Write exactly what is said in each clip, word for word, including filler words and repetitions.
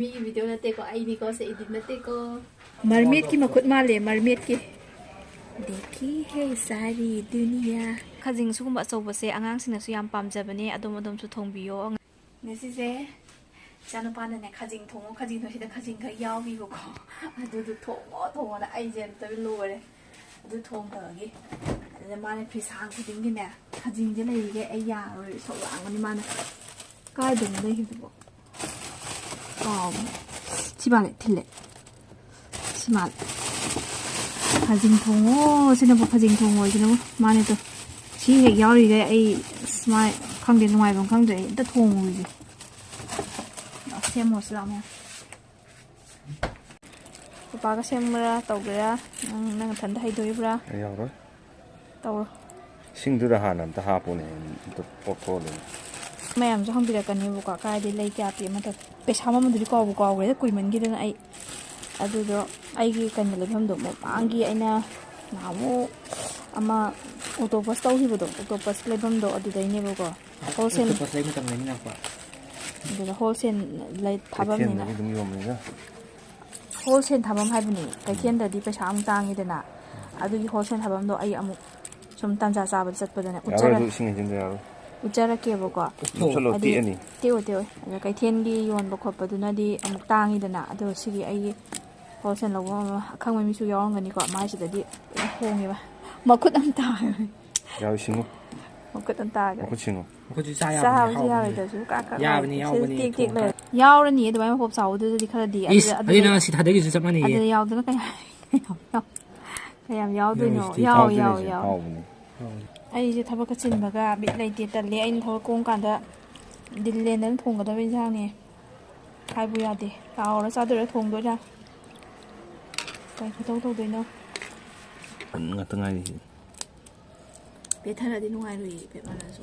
ꯃꯤꯒꯤ ꯚꯤꯗꯤꯑꯣ ꯅꯠꯇꯦꯀꯣ, ꯑꯩꯅꯤꯀꯣ, ꯁꯦ ꯏꯗꯤꯠ ꯅꯠꯇꯦꯀꯣ꯫ ꯃꯔꯃꯦꯠꯀꯤ ꯃꯈꯨꯠ ꯃꯥꯜꯂꯦ, ꯃꯔꯃꯦꯠꯀꯤ꯫ ꯗꯦꯈꯤ ꯍꯦ ꯁꯥꯔꯤ ꯗꯨꯅꯤꯌꯥ꯫ ꯈꯥꯖꯤꯡ ꯁꯤꯒꯨꯝꯕ ꯑꯆꯧꯕꯁꯦ ꯑꯉꯥꯡꯁꯤꯡꯅꯁꯨ ꯌꯥꯝ ꯄꯥꯝꯖꯕꯅꯦ꯫ ꯑꯗꯣꯝ ꯑꯗꯣꯝꯁꯨ ꯊꯣꯡꯕꯤꯌꯣ꯫ ꯉꯁꯤꯁꯦ ꯏꯆꯥꯅꯨꯄꯥꯅꯅꯦ, "ꯈꯥꯖꯤꯡ ꯊꯣꯡꯉꯣ, ꯈꯥꯖꯤꯡꯗꯣ ꯁꯤꯗ ꯈꯥꯖꯤꯡ ꯈꯔ ꯌꯥꯎꯔꯤꯕꯀꯣ, ꯑꯗꯨꯗꯣ ꯊꯣꯡꯉꯣ, ꯊꯣꯡꯉꯣꯅ" ꯑꯩꯁꯦ ꯑꯝꯇ ꯂꯣꯏꯔꯦ꯫ ꯑꯗꯨ ꯊꯣꯡꯗꯕꯒꯤ꯫ ꯑꯗꯨꯗ ꯃꯥꯅ ꯐ꯭ꯔꯤꯖ ꯍꯥꯡ ꯈꯨꯗꯤꯡꯒꯤꯅꯦ, "ꯈꯥꯖꯤꯡꯁꯦ ꯂꯩꯔꯤꯒꯦ, ꯑꯩ ꯌꯥꯔꯣꯏ, ꯏꯁꯧ ꯂꯥꯡꯒꯅꯤ ꯃꯥꯅ"꯫ ꯀꯥꯏꯗꯅꯣ ꯂꯩꯈꯤꯕꯗꯨꯕꯣ? ꯀꯥꯎꯒ꯭ꯔꯦ꯫ ꯁꯤ ꯃꯥꯜꯂꯦ, ꯊꯤꯜꯂꯦ꯫ ꯁꯤ ꯃꯥꯜꯂꯦ꯫ ꯈꯥꯖꯤꯡ ꯊꯣꯡꯉꯣ, ꯁꯤꯅꯕꯨ ꯈꯥꯖꯤꯡ ꯊꯣꯡꯉꯣ, ꯁꯤꯅꯕꯨ꯫ ꯃꯥꯅꯦ ꯇꯣ꯫ ꯁꯤ ꯍꯦꯛ ꯌꯥꯎꯔꯤꯈꯩ ꯑꯩ, ꯑꯁ, ꯃꯥ ꯈꯪꯗꯦ, ꯅꯨꯡꯉꯥꯏꯐꯝ ꯈꯪꯗ꯭ꯔꯦ꯫ ꯑꯩ ꯑꯝꯇ ꯊꯣꯡꯉꯨꯈꯤꯒꯦ꯫ ꯁꯦꯝꯃꯣ, ꯁꯤ ꯂꯥꯛꯑꯣ ꯃꯌꯥꯝ꯫ ꯄꯄꯥꯒ ꯁꯦꯝꯕ꯭ꯔꯥ ꯇꯧꯒꯦꯔꯥ? ꯅꯪ, ꯅꯪ ꯅꯊꯟꯗ ꯍꯩꯗꯣꯔꯤꯕ꯭ꯔꯥ? ꯑꯩ ꯌꯥꯎꯔꯣꯏ꯫ ꯇꯧꯔꯣ꯫ ꯏꯁꯤꯡꯗꯨꯗ ꯍꯥꯟꯅ ꯑꯝꯇ ꯍꯥꯞꯄꯨꯅꯦ, ꯑꯝꯇ ꯄꯣꯛꯊꯣꯛꯍꯜꯂꯨꯅꯦ꯫ ꯃꯌꯥꯝꯁꯨ ꯍꯪꯕꯤꯔꯛꯀꯅꯦꯕꯀꯣ, ꯀꯥꯏꯗꯩ ꯂꯩ ꯀꯌꯥ ꯄꯤ ꯑꯃ ꯇꯧ-, ꯄꯩꯁꯥ ꯃꯃꯜꯗꯨꯗꯤ ꯀꯥꯎꯕꯨ ꯀꯥꯎꯒ꯭ꯔꯦꯗ, ꯀꯨꯏꯃꯟꯒꯤꯗꯅ ꯑꯩ꯫ ꯑꯗꯨꯗꯣ ꯑꯩꯒꯤ ꯀꯩꯅꯣ ꯂꯩꯐꯝꯗꯣ, ꯃꯃꯥꯡꯒꯤ ꯑꯩꯅ ꯅꯍꯥꯟꯃꯨꯛ ꯑꯃ octopus ꯇꯧꯈꯤꯕꯗꯣ, octopus ꯂꯩꯐꯝꯗꯣ ꯑꯗꯨꯗꯩꯅꯦꯕꯀꯣ꯫ Wholesale꯫ Octopus ꯂꯩ ꯃꯇꯝꯗꯩꯅꯤꯅꯦꯀꯣ꯫ ꯑꯗꯨꯗ wholesale ꯂꯩ ꯊꯥꯐꯝꯅꯤꯅ꯫ ꯀꯩꯊꯦꯜꯗꯗꯤ ꯑꯗꯨꯝ ꯌꯣꯟꯕꯅꯤꯅ꯫ Wholesale ꯊꯥꯐꯝ ꯍꯥꯏꯕꯅꯤ꯫ ꯀꯩꯊꯦꯜꯗꯗꯤ ꯄꯩꯁꯥ ꯑꯃꯨꯛ ꯇꯥꯡꯉꯤꯗꯅ꯫ ꯑꯗꯨꯒꯤ wholesale ꯊꯥꯐꯝꯗꯣ ꯑꯩ ꯑꯃꯨꯛ ꯁꯨꯝ ꯇꯥꯟꯖꯥ ꯆꯥꯕꯗ ꯆꯠꯄꯗꯅꯦ ꯌꯥꯔꯣꯏ, ꯎꯠꯆꯔ-, ꯑꯗꯨ ꯏꯁꯤꯡ ꯍꯩꯖꯤꯟꯕ ꯌꯥꯔꯣꯏ꯫ ꯎꯠꯆꯔꯛꯀꯦꯕꯀꯣ꯫ ꯂꯨꯞꯁꯜꯂꯣ, ꯍꯥꯏꯗꯤ ꯇꯦꯛꯑꯅꯤ꯫ ꯇꯦꯛꯑꯣꯏ, ꯇꯦꯛꯑꯣꯏ꯫ ꯑꯗ ꯀꯩꯊꯦꯜꯒꯤ ꯌꯣꯟꯕ ꯈꯣꯠꯄꯗꯨꯅꯗꯤ ꯑꯃꯨꯛ ꯇꯥꯡꯉꯤꯗꯅ꯫ ꯑꯗꯣ ꯁꯤꯒꯤ ꯑꯩꯒꯤ wholesale ꯂꯧꯕ ꯑꯃ ꯑꯈꯪꯕ ꯃꯤꯁꯨ ꯌꯥꯎꯔꯝꯒꯅꯤꯀꯣ꯫ ꯃꯥꯏꯁꯤꯗꯗꯤ ꯂꯣꯏ ꯍꯣꯡꯉꯦꯕ꯫ ꯃꯈꯨꯠ ꯑꯃ ꯇꯥꯈ꯭ꯔꯦ꯫ ꯌꯥꯔꯣꯏ, ꯁꯤꯡꯉꯨ꯫ ꯃꯈꯨꯠ ꯑꯃ ꯇꯥꯈ꯭ꯔꯦ꯫ ꯃꯈꯨꯠ ꯁꯤꯡꯉꯨ꯫ ꯃꯈꯨꯠꯁꯨ ꯆꯥ ꯌꯥꯕꯅꯤ, ꯆꯥꯕꯁꯨ ꯍꯥꯎꯕꯅꯤ꯫ ꯌꯥꯔꯣꯏꯗꯁꯨ ꯀꯥ ꯀꯥ ꯌꯥꯕꯅꯤ, ꯂꯥꯎꯔꯦ꯫ ꯁꯤꯗ ꯌꯥꯎꯕꯅꯤ, ꯇꯦꯛ ꯇꯦꯛ ꯊꯣꯡ ꯂꯩꯔꯦ꯫ ꯌꯥꯎꯔꯅꯤ ꯑꯗꯨꯃꯥꯏꯅ ꯃꯄꯣꯞ ꯆꯥꯎꯕꯗꯨꯗꯗꯤ ꯈꯔꯗꯤ꯫ ꯏꯁ, ꯑꯗꯨꯗ, ꯑꯗꯨꯗꯤ ꯑꯗꯨꯗ, ꯅꯪ ꯑꯁꯤ ꯊꯥꯗꯈꯤꯕꯁꯨ ꯆꯞ ꯃꯥꯟꯅꯩꯌꯦ꯫ ꯑꯗꯨꯗ ꯌꯥꯎꯗꯅ ꯀꯌꯥ, ꯀꯌꯥꯝ ꯌꯥꯎꯗꯣꯏꯅꯣ? ꯅꯪ ꯁꯤꯗꯤ ꯌꯥꯎ, ꯊꯥꯎꯗꯨꯅ ꯌꯥꯎ, ꯍꯦꯟꯅ ꯌꯥꯎ꯫ ꯍꯥꯎꯕꯅꯤ꯫ ꯍꯥꯎꯕꯅꯤ꯫ ꯑꯩꯁꯦ ꯊꯕꯛꯀ ꯆꯤꯟꯕꯒ ꯕꯤꯠ ꯂꯩꯇꯦ, ꯇꯜꯂꯦ꯫ ꯑꯩꯅ ꯊꯕꯛ ꯀꯣꯝ ꯀꯥꯟꯗ ꯗꯤꯜꯂꯦꯟꯗꯅ ꯊꯣꯡꯒꯗꯕ ꯏꯟꯁꯥꯡꯅꯦ꯫ ꯍꯥꯏꯕꯨ ꯌꯥꯗꯦ꯫ ꯇꯥꯎꯔ ꯆꯥꯗꯣꯏꯔꯥ ꯊꯣꯡꯗꯣꯏꯔꯥ? ꯀꯩ ꯈꯨꯇꯧ ꯇꯧꯗꯣꯏꯅꯣ? ꯉꯥꯛꯇ ꯉꯥꯏꯔꯤ꯫ ꯄꯦꯠꯊꯔꯗꯤ ꯅꯨꯡꯉꯥꯏꯔꯣꯏꯌꯦ, ꯄꯦꯠꯃꯜꯂꯁꯨ꯫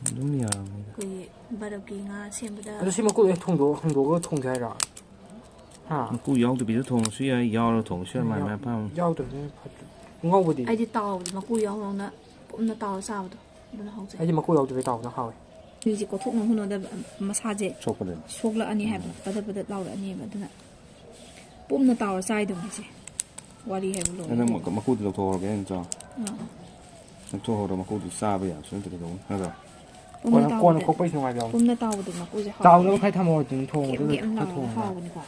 ꯑꯗꯨꯝ ꯌꯥꯕꯅꯤꯗ꯫ ꯑꯩꯈꯣꯏꯒꯤ ꯕꯔꯞꯀꯤ ꯉꯥ ꯁꯦꯝꯕꯗ ꯑꯗꯨ ꯁꯤ ꯃꯀꯨ ꯂꯣꯏ ꯊꯣꯡꯗꯣꯛ-, ꯍꯣꯡꯗꯣꯛꯑꯒ ꯊꯣꯡꯁꯦ ꯍꯥꯏꯔꯣ? ꯍꯥ? ꯃꯀꯨ ꯌꯥꯎꯗꯕꯤꯗ ꯊꯣꯡꯉꯁꯨ ꯌꯥꯏ, ꯌꯥꯎꯔꯒ ꯊꯣꯡꯉꯁꯨ ꯌꯥꯏ, ꯃꯥꯏ ꯃꯥꯏ ꯑꯄꯥꯝꯕꯅꯤ꯫ ꯌꯥꯎꯗꯕꯗꯨꯅ ꯐꯠꯇ꯭ꯔꯣ? ꯉꯧꯕꯗꯤ? ꯑꯩꯗꯤ ꯇꯥꯎꯕꯗꯣ, ꯃꯀꯨ ꯌꯥꯎ ꯌꯥꯎꯅ ꯄꯨꯝꯅ ꯇꯥꯎꯔ ꯆꯥꯕꯗꯣ ꯑꯗꯨꯅ ꯍꯥꯎꯖꯩ꯫ ꯑꯩꯗꯤ ꯃꯀꯨ ꯌꯥꯎꯗꯕꯤ ꯇꯥꯎꯕꯅ ꯍꯥꯎꯋꯦ꯫ ꯃꯤꯁꯦ ꯀꯣꯠꯊꯣꯛꯅꯕ ꯍꯣꯠꯅꯕꯗ ꯃꯁꯥꯁꯦ ꯁꯣꯛꯄꯗ ꯁꯣꯛꯂꯛꯑꯅꯤ ꯍꯥꯏꯕ, ꯄꯗꯠ ꯄꯗꯠ ꯂꯥꯎꯔꯛꯑꯅꯤꯕ꯫ ꯑꯗꯨꯅ ꯄꯨꯝꯅ ꯇꯥꯎꯔ ꯆꯥꯏꯗꯣ ꯃꯣꯏꯁꯦ꯫ ꯋꯥꯔꯤ ꯍꯥꯏꯕ ꯂꯣꯏꯔꯦ꯫ ꯅꯪ ꯃꯀꯨꯗꯨ ꯂꯧꯊꯣꯛꯍꯧꯔꯒꯦ, ꯅꯠꯇ꯭ꯔꯣ? ꯑꯥ꯫ ꯂꯧꯊꯣꯛꯍꯧꯔꯣ, ꯃꯀꯨꯗꯨ ꯆꯥꯕ ꯌꯥꯕꯁꯨ ꯅꯠꯇꯦ ꯀꯩꯗꯧꯕꯅꯤ, ꯅꯠꯇ꯭ꯔꯣ? ꯄꯨꯝꯅ ꯀꯣꯟꯅ, ꯇꯥꯎꯕꯗ-, ꯀꯣꯟꯅ ꯈꯣꯛꯄꯩꯁꯨ ꯅꯨꯡꯉꯥꯏꯕ ꯌꯥꯎꯕꯅꯤ꯫ ꯄꯨꯝꯅ ꯇꯥꯎꯕꯗꯣ ꯃꯀꯨꯁꯦ ꯆꯥꯎꯅꯕ ꯍꯥꯎꯕꯅꯦ꯫ ꯈꯔ ꯊꯝꯃꯣ, ꯑꯗꯨꯝ ꯊꯣꯡꯕꯗ ꯒꯦꯝ ꯒꯦꯝ ꯈꯔ ꯂꯥꯎꯔꯒ ꯊꯣꯡꯉꯒ꯫ ꯍꯥꯎꯕꯅꯤꯀꯣ꯫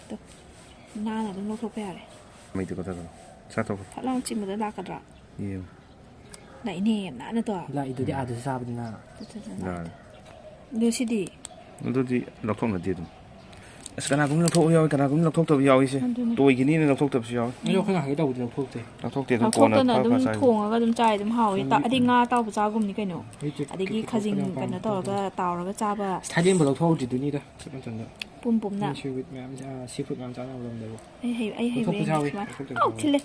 ꯑꯗꯣ ꯅꯥꯟꯅ ꯑꯗꯨꯝ ꯂꯧꯊꯣꯛꯄ ꯌꯥꯔꯦ꯫ ꯃꯩꯗꯤ ꯀꯛꯊꯠꯈ꯭ꯔꯣ꯫ ꯁꯠ ꯇꯣꯛꯈ꯭ꯔꯣ꯫ ꯐꯠ ꯂꯥꯎꯅ ꯆꯤꯡꯕꯗ ꯂꯥꯛꯀꯗ꯭ꯔꯥ? ꯌꯦꯡꯉꯣ꯫ ꯂꯥꯛꯏꯅꯦ, ꯌꯥꯝ ꯅꯥꯟꯅ ꯇꯣ꯫ ꯂꯥꯛꯏꯗꯨꯗꯤ ꯑꯥꯗꯁꯨ ꯆꯥꯕꯅꯤꯅ꯫ ꯇꯨ, ꯇꯨ, ꯇꯨ, ꯅꯥꯟꯅ꯫ ꯌꯥꯔꯦ꯫ ꯑꯗꯨ ꯁꯤꯗꯤ? ꯑꯗꯨꯗꯤ ꯂꯧꯊꯣꯛꯅꯗꯦ ꯑꯗꯨꯝ꯫ ꯑꯁ, ꯀꯅꯥꯒꯨꯝꯕ ꯂꯧꯊꯣꯛꯄ ꯌꯥꯎꯏ, ꯀꯅꯥꯒꯨꯝꯕ ꯂꯧꯊꯣꯛꯇꯕ ꯌꯥꯎꯏꯁꯦ꯫ ꯑꯗꯨꯅꯦ꯫ ꯇꯣꯏꯈꯤꯅꯤꯅ ꯂꯧꯊꯣꯛꯇꯕꯁꯨ ꯌꯥꯎꯏ꯫ ꯑꯗꯣ ꯑꯩꯈꯣꯏ ꯉꯥꯏꯍꯥꯛꯀꯤ ꯇꯧꯕꯗꯤ ꯂꯧꯊꯣꯛꯇꯦ꯫ ꯂꯧꯊꯣꯛꯇꯦ, ꯑꯗꯨꯝ ꯀꯣꯟꯅ ꯂꯧꯊꯣꯛꯇꯅ ꯐꯔ ꯑꯗꯨꯝ ꯐꯔ ꯆꯥꯏ꯫ ꯊꯣꯡꯉꯒ ꯑꯗꯨꯝ ꯆꯥꯏ, ꯑꯗꯨꯝ ꯍꯥꯎꯋꯦ꯫ ꯇꯥ-, ꯎꯝ꯫ ꯑꯗꯩ ꯉꯥ ꯑꯇꯥꯎꯕ ꯆꯥꯒꯨꯝꯅꯤ ꯀꯩꯅꯣ꯫ ꯍꯧꯖꯤꯛꯇꯤ ꯑꯗꯒꯤ ꯀꯩ-, ꯈꯥꯖꯤꯡ ꯀꯩꯅꯣ ꯀꯩꯅꯣ ꯇꯧꯔꯒ ꯇꯥꯎꯔꯒ ꯆꯥꯕ꯫ ꯊꯥꯏꯂꯦꯟꯕꯨ ꯂꯧꯊꯣꯛꯍꯧꯗ꯭ꯔꯤꯗꯨꯅꯤꯗ, ꯆꯞ ꯃꯇꯝꯗ꯫ ꯄꯨꯝ ꯄꯨꯝꯅ꯫ ꯃꯤ ꯁꯤꯋꯤꯠ ꯃꯌꯥꯝ, ꯑꯥ, ꯁꯤ ꯐꯨꯗ ꯃꯌꯥꯝ ꯆꯥꯅꯕ ꯂꯝꯗꯕꯨ꯫ ꯑꯩ ꯍꯩ-, ꯑꯩ ꯍꯩꯕ ꯂꯧꯊꯣꯛꯄꯁꯨ ꯌꯦꯡꯒꯦ ꯌꯥꯎꯏ, ꯁꯨꯃꯥꯏꯅ꯫ ꯂꯧꯊꯣꯛꯇꯕꯁꯨ ꯑꯧ, ꯌꯥꯎꯏ꯫ ꯊꯤꯜꯂꯦ꯫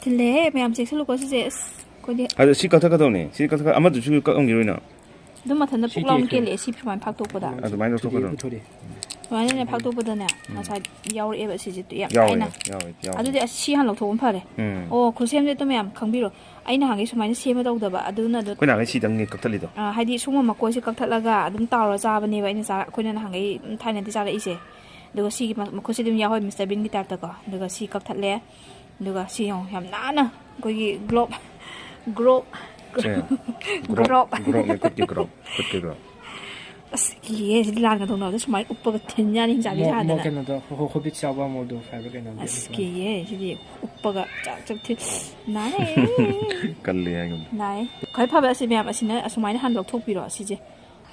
ꯊꯤꯜꯂꯦꯍꯦ, ꯃꯌꯥꯝ ꯆꯦꯛꯁꯤꯜꯂꯨꯀꯣ ꯁꯤꯁꯦ꯫ ꯑꯁ, ꯑꯩꯈꯣꯏꯗꯤ ꯑꯗꯣ ꯁꯤ ꯀꯛꯊꯠꯀꯗꯧꯅꯦ꯫ ꯁꯤ ꯀꯛꯊꯠ-, ꯑꯃꯗꯨꯁꯨ ꯀꯛꯑꯝꯈꯤꯔꯣꯏꯅ꯫ ꯑꯗꯨꯝ ꯃꯊꯟꯇ ꯁꯤ ꯄꯨꯛ ꯂꯥꯎꯅ ꯇꯦꯛꯈ꯭ꯔꯦ꯫ ꯀꯦꯜꯂꯛꯑꯦ, ꯁꯤ ꯁꯨꯃꯥꯏꯅ ꯐꯥꯛꯇꯣꯛꯄꯗ꯫ ꯑꯗꯨꯃꯥꯏꯅ ꯂꯧꯊꯣꯛꯀꯗꯧꯅꯦ꯫ ꯄꯨꯊꯣꯔꯛꯑꯦ꯫ ꯁꯨꯃꯥꯏꯅꯅꯦ ꯐꯥꯛꯇꯣꯛꯄꯗꯅꯦ, ꯎꯝ꯫ ꯉꯁꯥꯏ ꯌꯥꯎꯔꯛꯑꯦꯕ ꯁꯤꯁꯦ ꯌꯥꯝ ꯌꯥꯎꯋꯦ, ꯂꯥꯏꯅ꯫ ꯌꯥꯎꯋꯦ, ꯌꯥꯎꯋꯦ꯫ ꯑꯗꯨꯗꯤ ꯑꯁ ꯁꯤ ꯍꯥꯟꯅ ꯂꯧꯊꯣꯛꯄꯅ ꯐꯔꯦ꯫ ꯎꯝ꯫ ꯑꯣ, ꯈꯨꯠꯁꯦꯝꯁꯦ ꯑꯗꯨꯝ ꯃꯌꯥꯝ ꯈꯪꯕꯤꯔꯣ꯫ ꯑꯩ ꯅꯍꯥꯟꯈꯩ ꯁꯨꯃꯥꯏꯅ ꯁꯦꯝꯃ ꯇꯧꯗꯕ, ꯑꯗꯨꯅ ꯑꯗꯨ ꯑꯩꯈꯣꯏ ꯅꯍꯥꯟꯈꯩ ꯁꯤꯗꯪꯅꯦ ꯀꯛꯊꯠꯂꯤꯗꯣ꯫ ꯑ, ꯍꯥꯏꯗꯤ ꯁꯨꯝꯕ ꯃꯀꯣꯏꯁꯦ ꯀꯛꯊꯠꯂꯒ ꯑꯗꯨꯝ ꯇꯥꯎꯔ ꯆꯥꯕꯅꯦꯕ ꯑꯩꯅ ꯆꯥ-, ꯑꯩꯈꯣꯏꯅ ꯅꯍꯥꯟꯈꯩ ꯊꯥꯏꯅꯗꯤ ꯆꯥꯔꯛꯏꯁꯦ꯫ ꯑꯗꯨꯒ ꯁꯤꯒꯤ ꯃ-, ꯃꯈꯨꯠꯁꯦ ꯑꯗꯨꯝ ꯌꯥꯎꯍꯧꯔꯦ, ꯃꯤꯁꯇꯔ ꯕꯤꯟꯒꯤ ꯇꯥꯏꯞꯇꯀꯣ꯫ ꯑꯗꯨꯒ ꯁꯤ ꯀꯛꯊꯠꯂꯦ꯫ ꯑꯗꯨꯒ ꯁꯤ ꯌꯦꯡꯉꯣ, ꯌꯥꯝ ꯅꯥꯟꯅ ꯑꯩꯈꯣꯏꯒꯤ ꯒ꯭ꯂꯣꯞ, ꯒ꯭ꯔꯣꯞ, ꯁꯦ, ꯒ꯭ꯔꯣꯞ, ꯒ꯭ꯔꯣꯞ꯫ ꯒ꯭ꯔꯣꯞꯅꯦ, ꯈꯨꯠꯀꯤ ꯒ꯭ꯔꯣꯞ, ꯈꯨꯠꯀꯤ ꯒ꯭ꯔꯣꯞ꯫ ꯑꯁ, ꯀꯤꯌꯦ, ꯁꯤꯗꯤ ꯂꯥꯟꯒ ꯇꯧꯅꯕꯗ ꯁꯨꯃꯥꯏꯅ ꯎꯞꯄꯒ ꯊꯤꯟ ꯌꯥꯅꯤ, ꯍꯤꯡꯆꯥꯕꯤ ꯃꯣ-, ꯃꯣ-, ꯁꯥꯗꯅ꯫ ꯀꯩꯅꯣꯗꯣ, ꯍꯣ-, ꯍꯣꯕꯤꯠꯁ ꯌꯥꯎꯕ ꯃꯣꯜꯗꯣ ꯍꯥꯏꯕ꯭ꯔꯥ ꯀꯩꯅꯣ, ꯑꯁ, ꯀꯤꯌꯦ, ꯁꯤꯗꯤ ꯎꯞꯄꯒ ꯆꯥꯛ ꯆꯥꯛ ꯊꯤꯟ-, ꯅꯥꯅꯦ꯫ ꯀꯜꯂꯤ ꯍꯥꯏꯒꯨꯝ꯫ ꯅꯥꯏ꯫ ꯈ꯭ꯋꯥꯏ ꯐꯕ ꯑꯁꯤ ꯃꯌꯥꯝ ꯑꯁꯤꯅ ꯑꯁꯨꯃꯥꯏꯅ ꯍꯥꯟꯅ ꯂꯧꯊꯣꯛꯄꯤꯔꯣ, ꯁꯤꯁꯦ꯫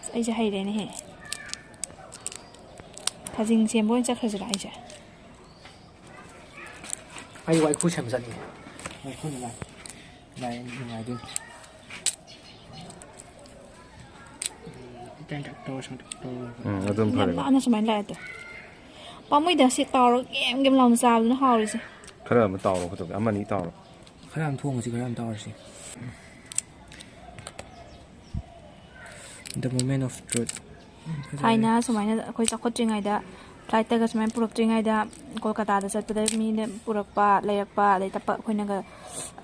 ꯑꯁ, ꯑꯩꯁꯦ ꯍꯩꯔꯦꯅꯦꯍꯦ꯫ ꯈꯥꯖꯤꯡ ꯁꯦꯝꯕ ꯑꯣꯏꯅ ꯆꯠꯈ꯭ꯔꯁꯤꯔꯥ ꯑꯩꯁꯦ? ꯑꯩ ꯋꯥꯏꯈꯨ ꯁꯦꯝꯕ ꯆꯠꯅꯤꯡꯉꯦ꯫ ꯋꯥꯏꯈꯨꯅ ꯂꯥꯏ, ꯂꯥꯏ ꯅꯨꯡꯉꯥꯏꯗꯣꯏꯅꯤ꯫ ꯇꯦꯟ ꯇꯛ ꯇꯧꯔ ꯁꯪ ꯇꯛ ꯇꯧꯔ꯫ ꯎꯝ, ꯑꯗꯨꯝ ꯌꯥꯝ ꯐꯔꯦ꯫ ꯅꯥꯟꯅ ꯁꯨꯃꯥꯏꯅ ꯂꯥꯛꯑꯦ ꯇꯣ꯫ ꯄꯥꯝꯃꯨꯏꯗ, ꯁꯤ ꯇꯥꯎꯔꯒ ꯒꯦꯝ ꯒꯦꯝ ꯂꯥꯎꯅ ꯆꯥꯕꯗꯨꯅ ꯍꯥꯎꯔꯤꯁꯦ꯫ ꯈꯔ ꯑꯃ ꯇꯥꯎꯔꯣ, ꯈꯨꯠꯇꯣ ꯑꯃ ꯑꯅꯤ ꯇꯥꯎꯔꯣ꯫ ꯈꯔ ꯌꯥꯝ ꯊꯣꯡꯉꯁꯤ, ꯈꯔ ꯌꯥꯝ ꯇꯥꯎꯔꯁꯤ꯫ The moment of truth꯫ ꯊꯥꯏꯅ ꯁꯨꯃꯥꯏꯅ ꯑꯩꯈꯣꯏ ꯆꯥꯎꯈꯠꯇ꯭ꯔꯤꯉꯩꯗ ꯐ꯭ꯂꯥꯏꯠꯇꯒ ꯁꯨꯃꯥꯏꯅ ꯄꯨꯔꯛꯇ꯭ꯔꯤꯉꯩꯗ ꯀꯣꯜꯀꯇꯥꯗ ꯆꯠꯄꯗ ꯃꯤꯅ ꯄꯨꯔꯛꯄ, ꯂꯩꯔꯛꯄ, ꯑꯗꯩ ꯇꯞꯄ ꯑꯩꯈꯣꯏꯅꯒ,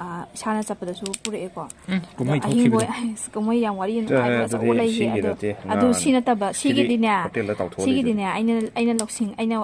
ꯑ, ꯏꯁꯥꯅ ꯆꯠꯄꯗꯁꯨ ꯄꯨꯔꯛꯑꯦꯀꯣ꯫ ꯎꯝ, ꯑꯗꯣ ꯀꯨꯝꯍꯩ ꯑꯍꯤꯡꯕ ꯊꯣꯛꯈꯤꯕꯗꯣ꯫ ꯑꯣꯏ-, ꯑꯁ, ꯀꯨꯝꯍꯩ ꯌꯥꯝ ꯋꯥꯔꯤ ꯌꯥꯝ ꯅꯨꯡꯉꯥꯏꯕ ꯑꯆꯧꯕ ꯑꯗꯨꯗꯤ ꯂꯩꯌꯦ꯫ ꯁꯤꯒꯤ ꯑꯗꯣ ꯅꯠꯇꯦ, ꯑꯗꯨ ꯉꯥ ꯁꯤ ꯅꯠꯇꯕ, ꯁꯤꯗꯤ ꯁꯤꯒꯤꯗꯤꯅꯦ, ꯍꯣꯇꯦꯜꯗ ꯇꯥꯎꯊꯣꯛꯑ ꯁꯤꯒꯤꯗꯤꯅꯦ ꯂꯩꯗꯣꯏꯅꯤ꯫ ꯑꯩꯅ, ꯑꯩꯅ ꯂꯧꯁꯤꯡ, ꯑꯩꯅ,